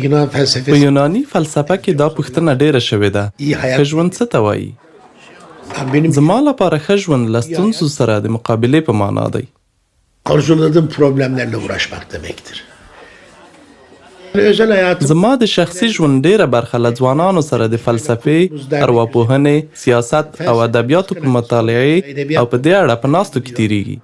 Yunan په felsefesi یوناني فلسفه کې دا پوښتنه ډېره شوې ده، iyi hayat ښه ژوند څه ته وایي؟ Benim زما لپاره ښه ژوند له ستونزو سره د مقابلې په معنا دی. arzuladığım problemlerle uğraşmak demektir. Özel hayatım زما د شخصي ژوند ډېره برخه له ځوانانو سره د فلسفې، ارواپوهنې، سیاست او ادبیاتو په مطالعې او په دې اړه په ناستو کې تېرېږي.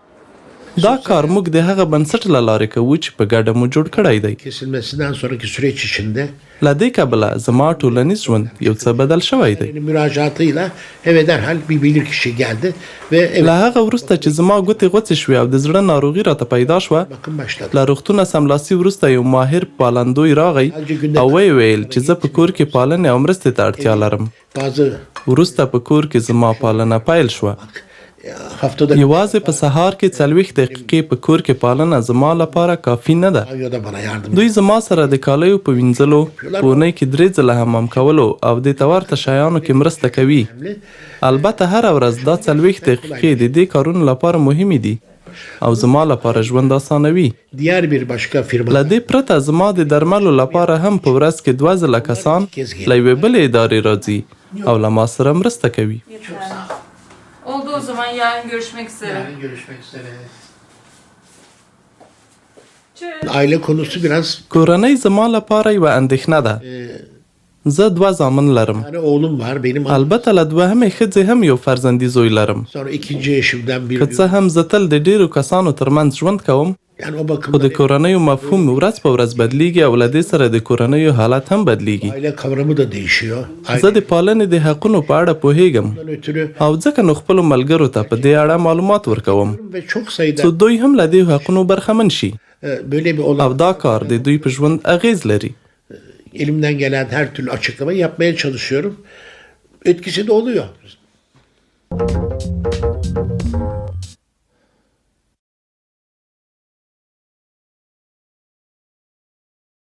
دا کار موږ د هغه بنسټ له لارې کوو چې په ګډه مو جوړ کړی دی. kesilmesinden sonraki süreç içinde له دې کبله زما ټولنیز ژوند یو څه بدل شوی دی. Müracaatıyla eve derhal bir bilirkişi geldi ve evet له هغه وروسته چې زما ګوتې غوڅې شوې او د زړه ناروغي راته پیدا شوه، bakım başladı. له روغتونه سملاسي وروسته یو ماهر پالندوی راغی او ویې ویل چې زه په کور کې پالنې او مرستې ته اړتیا لرم. Bazı وروسته په کور کې زما پالنه پیل شوه. Haftada یوازې په سهار کې 40 دقیقې په کور کې پالنه زما لپاره کافي نه ده. Banyoda bana yardım دوی زما سره د کالیو په وینځلو، په اونۍ کې درې ځله حمام کولو او دې ته ورته شیانو کې مرسته کوي. önemli. البته هره ورځ دا 40 دقیقې د دې کارونو لپاره مهمې دي او زما لپاره ژوند اسانوي. Diğer bir başka firma له دې پرته زما د درملو لپاره هم په ورځ کې دوه ځله کسان له یوې بلې ادارې راځي او له ما سره مرسته کوي. Yeterli. Oldu o zaman yarın görüşmek üzere. Yarın görüşmek üzere. Tschüss. Aile konusu biraz کورنۍ زما لپاره یوه اندېښنه ده. زه دوه زامن لرم. tane oğlum var benim. البته له دوهمې ښځې هم یو فرزندي زوی لرم. Sonra ikinci eşimden bir که څه هم زه تل د ډېرو کسانو ترمنځ ژوند کوم، yani o خو bakımdan د کورنیو مفهوم ورځ په ورځ بدلیږي او له دې سره د کورنیو حالت هم بدلیږي. aile kavramı da değişiyor. زه د پالنې د حقونو په اړه پوهیږم Aileden ötürü او ځکه نو خپلو ملګرو ته په دې اړه معلومات ورکوم، ve çok sayıda څو دوی هم له دې حقونو برخمن شي böyle bir olan او دا کار د دوی په ژوند اغېز لري. Elimden gelen her türlü açıklamayı yapmaya çalışıyorum. Etkisi de oluyor.